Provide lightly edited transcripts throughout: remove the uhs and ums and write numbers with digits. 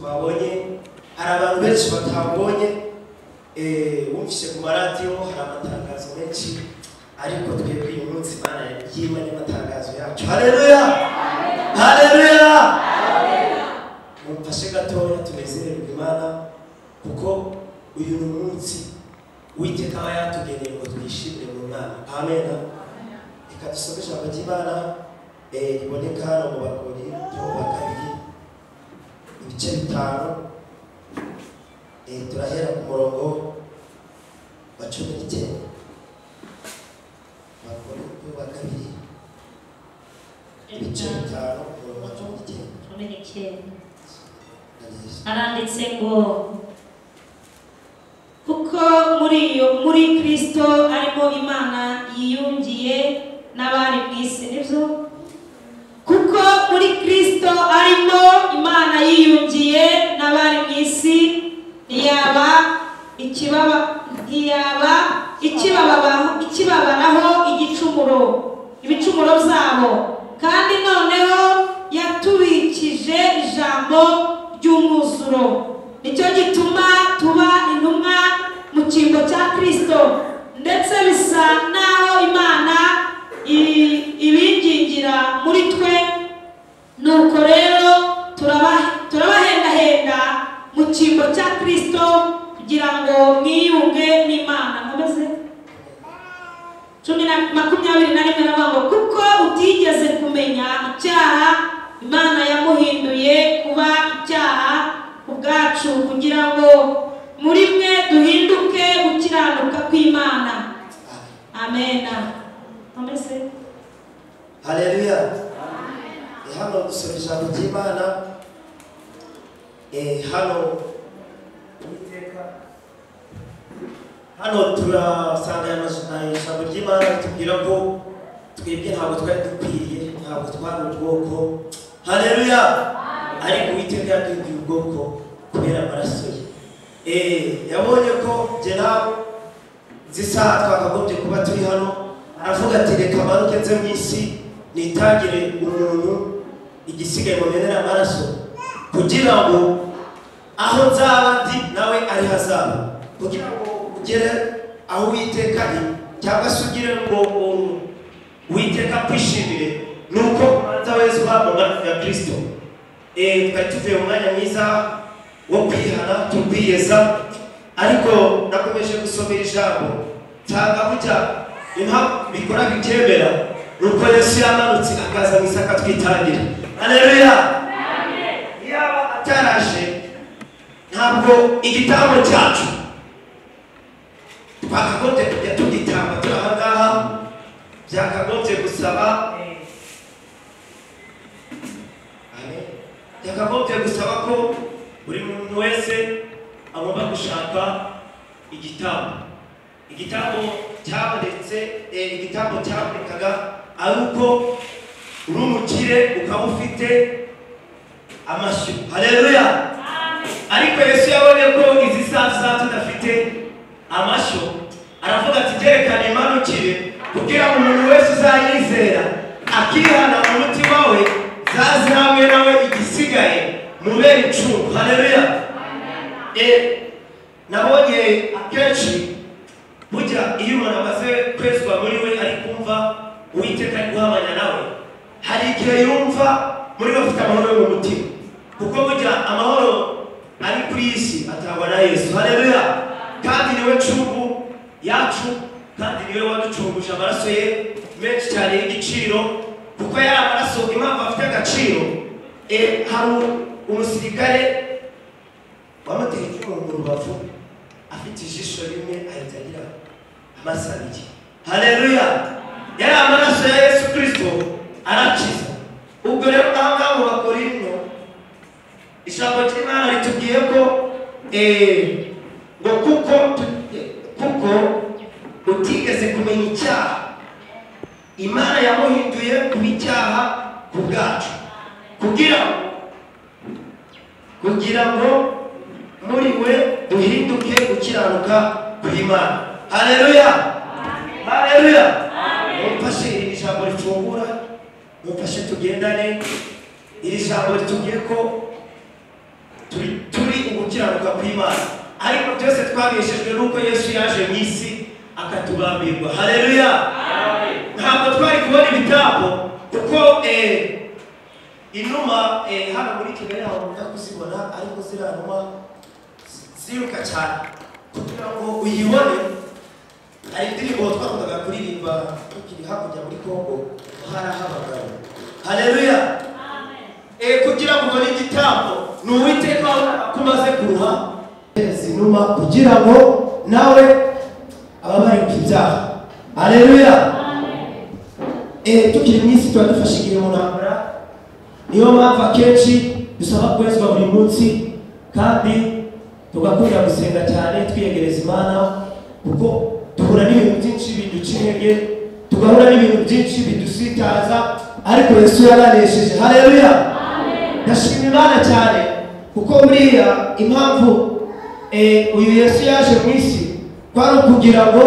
Twabonye hari abantu benshi batabonye, wumvise ku maradiyo hari amatangazo menshi, ariko twebwe uyu munsi Imana yimanye amatangazo yacu. Haleluya, haleluya. Mumfashe gatoya tunezererwe Imana, kuko uyu ni umunsi Uwiteka aba yatugeneye ngo twishimire mu Mana. Amen. Reka dusome ijambo ry'Imana riboneka hano mu Bakorinto ba kabiri ibice 5, turahera ku murongo wa 19. Bakorinto ba kabiri ibice 5 umurongo wa 19. Aranditse ngo kuko muri Kristo arimo Imana yiyungiye n'abari mu isi, nibyo? Kuko muri Kristo arimo Imana yiyungiye n'abari mu isi, ntiyaba ikibabaraho ibicumuro byabo, kandi noneho yatubikije ijambo ry'umwuzuro. Nicyo gituma tuba intumwa mu cyimbo cya Kristo, ndetse bisa naho Imana ibingingira muri twe. Nuko rero turabahendahenda mu cyimbo cya Kristo kugira ngo mwiyunge n'Imana. Nkomeze 21 navuga ngo kuko utigeze kumenya icyaha, Imana yamuhinduye kuba icyaha ubwacu, kugira ngo muri mwe duhinduke gukiranuka kw'Imana. Amen. Nkomeze. Haleluya. Hano dusoma ijambo ry'Imana. Hano hano turasanga ijambo ry'Imana ritubwira ko twebwe ntabwo twari dukwiriye, ntabwo twari ubwoko. Haleluya. Ariko Uwiteka yaduhinduye ubwoko kubera amaraso ye. Yabonye ko jye nawe z'isaha twakagombye kuba turi hano, aravuga ati reka manuke nze mu isi nitangire umuntu igisigaye mumenera amaraso, kugira ngo aho nzaba ndi nawe ari hazaba, kugira ngo ugere aho Uwiteka ari, cyangwa se ugire ngo Uwiteka akwishimire, nuko ubanza wezwa mu maraso ya Kristo. Twari tuvuye mu mwanya mwiza wo kwihana tukwiyeza, ariko nakomeje gusomera ijambo nsanga burya impamvu bikora bikemera nuko Yesu yamanutse akaza mu isi akatwitangira. Haleluya. Yaba ataraje ntabwo igitambo cyacu twakagombye kujya tugitamba turi aha ngaha, byakagombye gusaba byakagombye gusaba ko buri muntu wese agomba gushaka igitambo. Igitambo cyabonetse, igitambo cyabonekaga ari uko uri umukire ukaba ufite amashyo. Haleluya. Ariko Yesu yabonye ko izi saa tudafite amashyo, aravuga ati ryerekana imanukire kugira ngo umuntu wese uzayizera akihana mu mutima we zaze hamwe nawe igisigaye mubere incungu. Haleluya. Nabonye akenshi burya iyo umuntu amaze kwezwa muri we ari kumva Uwiteka ari guhamanya nawe, hari igihe yumva muri we afite amahoro yo mu mutima, kuko burya amahoro ari kuri iyi si atangwa na Yesu. Haleluya. Kandi niwe ncungu yacu, kandi niwe waducunguje amaraso ye menshi cyane y'igiciro, kuko yari amaraso impamvu afite agaciro. Hari umusirikare wamuteye icyuma mu rubavu afite ijisho rimwe ahita agira amaso abiri. Haleluya. Yari amaraso ya Yesu Kristo arakiza. Ubwo rero aha ngaha mu Bakorinto ijambo ry'Imana ritubwiye ko ngo kuko utigeze kumenya icyaha, Imana yamuhinduye kuba icyaha ku bwacu, kugira ngo muri we duhinduke gukiranuka kw'Imana. Haleluya. Haleluya. Mumfashe iri jambo rifungura, mumfashe tugendane. Iri jambo ritubwiye ko turi gukiranuka kw'Imana, ariko byose twabeshejwe nuko Yesu yaje mu isi akatubambirwa. Haleluya. Ntabwo twari kubona ibitambo kuko inuma hano muri Kigali ntabwo mujya kuzibona, ariko ziriya numa ziruka cyane kugira ngo uyibone. Hari indirimbo twakundaga kuririmba tukiri hakurya muri Kongo, hari abagabo. Haleluya. Kugira ngo ubone igitambo ni Uwiteka kumaze kuruha inuma kugira ngo nawe ababari ku ibyaha. Haleluya. Tukiri mu isi tuba dufashe igihe mu ntambara, niyo mpamvu akenshi dusaba kwezwa buri munsi kandi tugakunda gusenga cyane twiyegereza Imana, kuko duhura n'ibintu byinshi biduca intege, tugahura n'ibintu byinshi bidusitaza, ariko Yesu yaranesheje. Haleluya. Ndashima Imana cyane kuko buriya impamvu uyu Yesu yaje mu isi kwari ukugira ngo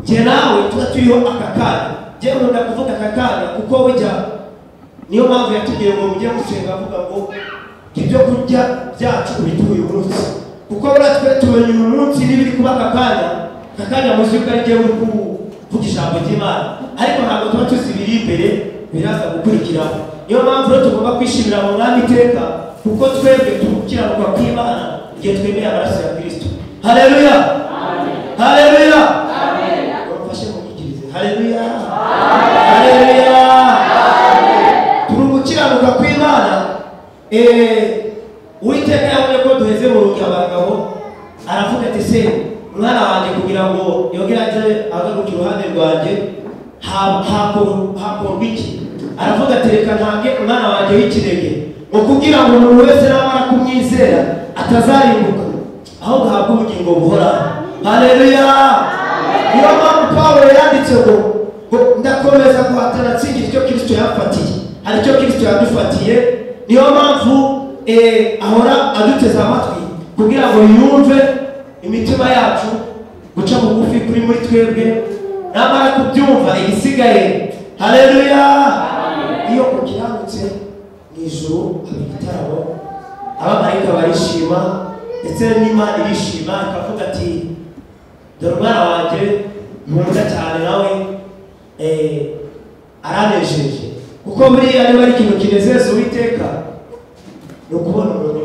njye nawe tuba turiho aka kanya. Njye nkunda kuvuga aka kanya kuko burya niyo mpamvu yatubwiye ngo mujye gusenga avuga ngo ibyo kurya byacu ubituye uyu munsi, kuko buriya twe tumenya uyu munsi n'ibiri kuba aka kanya. Aka kanya muzi ko ari jyewe uri kuvuga ijambo ry'Imana, ariko ntabwo tuba tuzi ibiri imbere biraza gukurikiraho. Niyo mpamvu rero tugomba kwishimira mu Mwami iteka, kuko twebwe tukiranuka kw'Imana igihe twemeye amaraso ya Kristo. Haleluya. Haleluya. Mufashe munyikirize. Haleluya. Haleluya. Turi gukiranuka kw'Imana. Uwiteka yabonye ko duheze mu abagabo, aravuga ati se mwana wanjye kugira ngo yongere aze agaruke iruhande rwanjye hakorwa iki? Aravuga ati reka ntange umwana wanjye w'ikinege ngo kugira ngo umuntu wese namara kumwizera atazarimbuka ahubwo ahabwe ubugingo buhoraho. Haleluya. Niyo mpamvu Pawulo yanditse ngo ndakomeza guhatana nsingira icyo Kristo yamfatiye. Hari icyo Kristo yadufatiye, niyo mpamvu ahora aduteze amatwi kugira ngo yumve imitima yacu guca bugufi kuri muri twebwe, namara kubyumva igisigaye. Haleluya. Iyo ukiranutse mu ijuru haba igitaramo, abamarayika barishima ndetse n'Imana irishima ikavuga ati dore umwana wanjye nkunda cyane nawe aranejeje. Kuko buriya niba ari ikintu kinezeza Uwiteka ni ukubona umuntu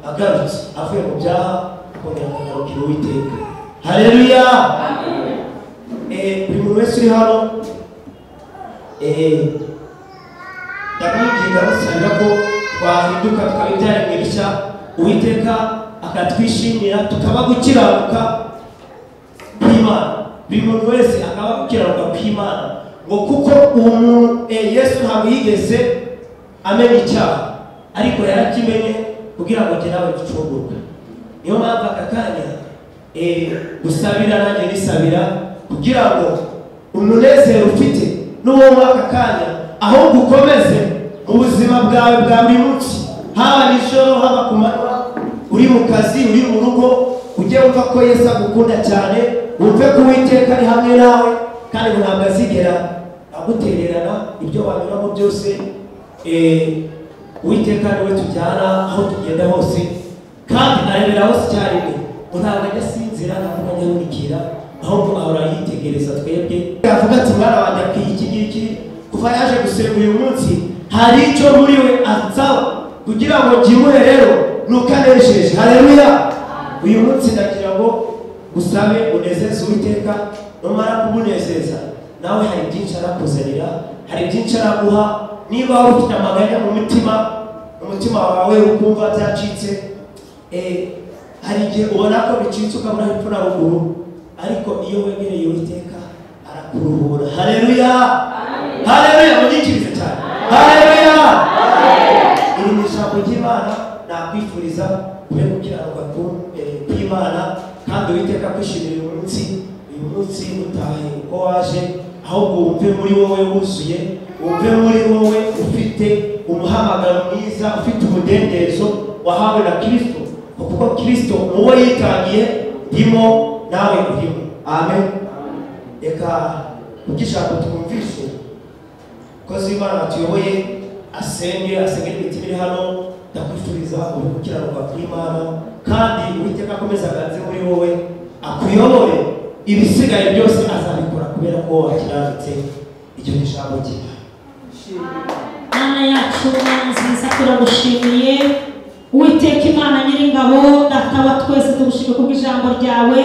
agarutse avuye mu byaha akongera akagarukira Uwiteka. Haleluya. Buri muntu wese uri hano ndamwinginga basabira ko twahinduka tukaba ibyaremwe bishya, Uwiteka akatwishimira tukaba gukiranuka kw'Imana. Buri muntu wese akaba gukiranuka kw'Imana, ngo kuko umuntu Yesu ntabwo yigeze amenya icyaha, ariko yarakimenye kugira ngo njye nawe ducungurwe. Niyo mpamvu aka kanya gusabira nanjye nisabira kugira ngo umunezero ufite n'uwo muri aka kanya ahubwo ukomeze mu buzima bwawe bwa buri munsi, haba nijoro haba ku manywa, uri mu kazi uri mu rugo, ujye wumva ko Yesu agukunda cyane, wumve ko Uwiteka ari hamwe nawe kandi ntabwo azigera agutererana ibyo wanyuramo byose. Uwiteka niwe tujyana aho tugenda hose kandi arebera hose icyarimwe, ngo ntabwo ajya asinzira ntabwo ajya ahunikira, ahubwo ahora yitegereza twebwe. Avuga ati mwana wanjye akwiye iki ngiki, kuva yaje gusenga uyu munsi hari icyo muri we ansaba kugira ngo ngimuhe rero nuko anejeje. Haleluya. Uyu munsi ndagira ngo usabe unezeze Uwiteka, numara kumunezeza nawe hari byinshi arakuzanira, hari byinshi araguha. Niba wari ufite amaganya mu mutima wawe ukumva byacitse, hari igihe ubona ko bicitse ukabura hepfo na ruguru, ariko iyo wegereye Uwiteka arakuruhura. Haleluya. Haleluya. Munyikirize cyane. Haleluya. Iri ni ijambo ry'Imana nakwifuriza ube gukiranuka kw'Imana kandi Uwiteka akwishimira uyu munsi. Uyu munsi utahe uko waje, ahubwo wumve muri wowe wuzuye, wumve muri wowe ufite umuhamagaro mwiza, ufite umudendezo wahawe na Kristo, kuko Kristo muwo yitangiye ndimo nawe urimo. Amen. Reka kubw'ijambo twumvise, kozi Imana tuyoboye asenge, asenge imitima iri hano Ndakwifuriza gukiranuka kw'Imana, kandi Uwiteka akomeze aganze muri wowe, akuyobore, ibisigaye byose azabikora kubera ko wakiranutse. Icyo ni ijambo ry'Imana. Mana yacu, Mana nziza, turagushimiye Uwiteka Imana Nyiringabo, Data wa twese, tugushimiye kubw'ijambo ryawe.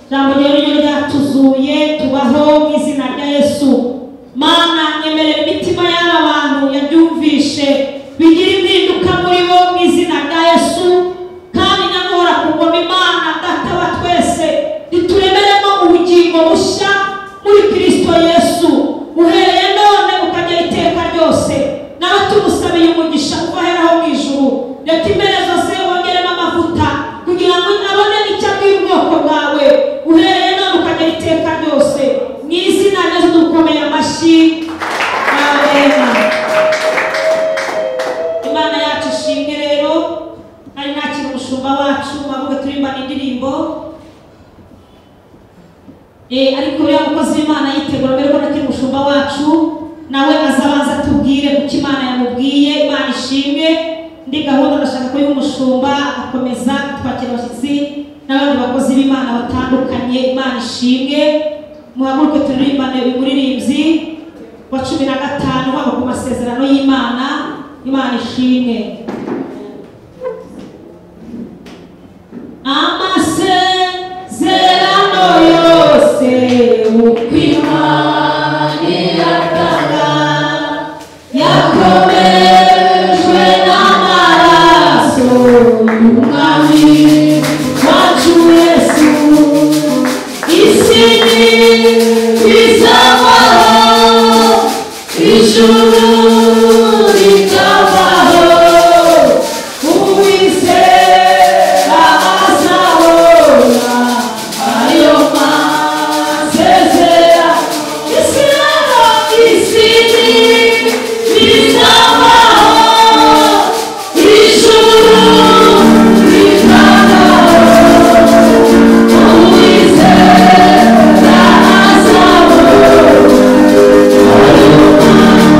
Ijambo ryawe niryo ryatuzuye tubaho mu izina rya Yesu. Mana, nyemerera imitima y'aba bantu yabyumvishe bigira impinduka muri bo mu izina rya Yesu. Kandi nyamuhora ku ngoma Imana Data wa twese, rituremeremo ubugingo bushya muri Kristo Yesu, uhereye none ukagera iteka ryose. Nawe tumusabiye umugisha uva aheraho mu ijuru, reka imbere zose wongeremo amavuta kugira ngo abone icyo abwira ubwoko bwawe, uhereye none ukagera iteka ryose. Mu izina rya Yesu dukomeye amashyi. Amen. Imana yacu ishimwe. Rero nari nakira umushumba wacu bavuga turimbana indirimbo, ariko uriya mukozi w'Imana yitegura mbere ko nakira umushumba wacu, nawe azabanza atubwire kuko Imana yamubwiye. Imana ishimwe. Ndi gahunda ndashaka ko umushumba akomeza twakira abashyitsi n'abandi bakozi b'Imana batandukanye. Imana ishimwe. Muhaguruke turirimbane uyu muririmbyi wa 15 wabo ku masezerano y'Imana. Imana ishimwe. Amasezerano yose uko Imana iyatanga yakomejwe n'amaraso y'Umwami wacu Yesu. Isi izabaho, ijuru rikabaho, Uwizera azabona ayo masezerano. Isi rero, isi izabaho, ijuru rikabaho, Uwizera azabona ayo masezerano.